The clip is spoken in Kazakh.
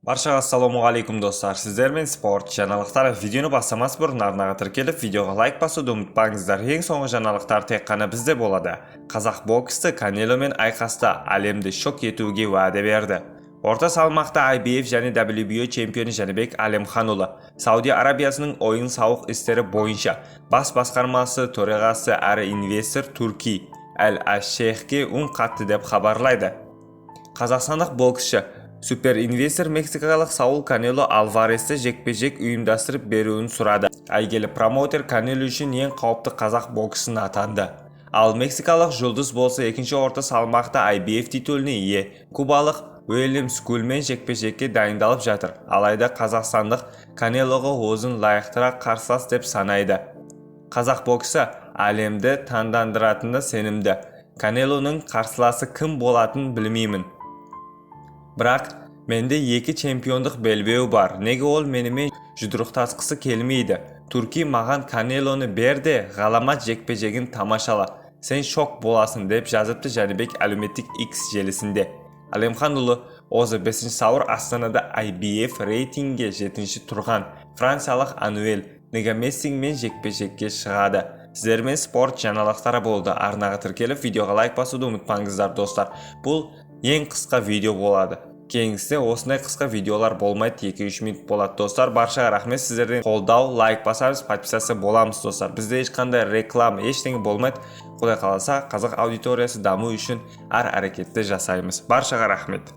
Баршаға ассалаумағалейкум, достар! Сіздермен спорт жаңалықтары. Видеоны бастамас бұрын арнаға тіркеліп, видеоға лайк басуды ұмытпаңыздар. Ең соңғы жаңалықтар тек қана бізде болады. Қазақ боксты Канеломен айқаста әлемді шок етуге уәде берді. Орта салмақта IBF және WBO чемпионы Жәнібек Әлімханұлы Сауди Арабиясының ойын-сауық істері бойынша бас басқармасы төрағасы әрі инвестор Турки Әл-Шейхке үн қатты деп хабарлайды. Қазақстандық боксшы суперинвестор мексикалық Саул Канело Альваресті жекпе-жек ұйымдастырып беруін сұрады. Әйгілі промоутер Канело үшін ең қауіпті қазақ боксшысын атанды. Ал мексикалық жұлдыз болса, екінші орта салмақта IBF титуліне ие кубалық Уильям Скулмен жекпе-жекке дайындалып жатыр. Алайда қазақстандық Канелоға өзін лайықтырақ қарсылас деп санайды. Қазақ боксы әлемді таңдандыратынына сенімді. Канелоның қарсыласы кім болатынын білмеймін. Бірақ менде екі чемпиондық белбеу бар. Неге ол менімен жұдырықтасқысы келмейді? Турки, маған Канелоны бер де, ғаламат жекпе-жегін тамашала. Сен шок боласың, деп жазыпты Жәнібек әлеуметтік X желісінде. Әлімханұлы өзі 5 сәуір Астанада IBF рейтингге жетінші тұрған франциялық Ануэль Негамессингмен жекпе-жекке шығады. Сіздермен спорт жаңалықтары болды. Арнаға тіркеліп, видеоға лайк басуды ұмытпаңыздар, достар. Бұл ең қысқа видео болады. Кейінгісінде осындай қысқа видеолар болмайды, 2-3 минут болады. Достар, баршаға рахмет. Сіздерден қолдау, лайк басамыз, подписаться боламыз, достар. Бізде ешқандай реклама, ештеңе болмайды. Құдай қаласа, қазақ аудиториясы даму үшін әр әрекетті жасаймыз. Баршаға рахмет.